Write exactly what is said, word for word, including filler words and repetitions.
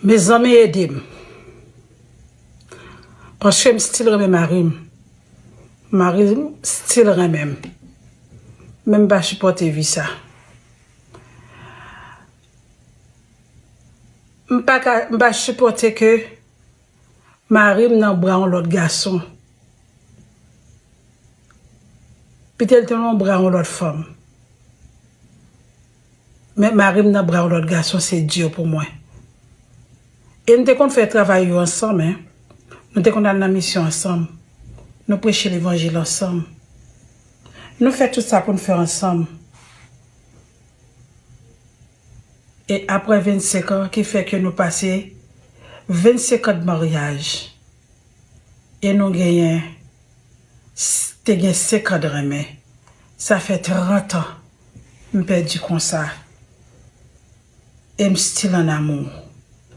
Mezanmi, ede m. Paske m still renmen mari m. Mari m still renmen m. Men m pa sipòte vi sa. M pa ka, m pa sipòte ke mari m nan bra yon lòt gason. Pite l te nan bra yon lòt fanm. Men mari m nan bra yon lòt gason, se di pou mwen. E n te konn fè travay yo ansanm, en. Nou te konn al nan misyon ansanm. Nou preche levanjil ansanm. Nou fè tout sa pou n fè ansanm. E apre vennsenk an, ki fè ke nou pase vennsenk an de maryaj. E nou genyen, te gen senk an de renmen. Sa fè trant an m pèdi konsa. E m still an amour.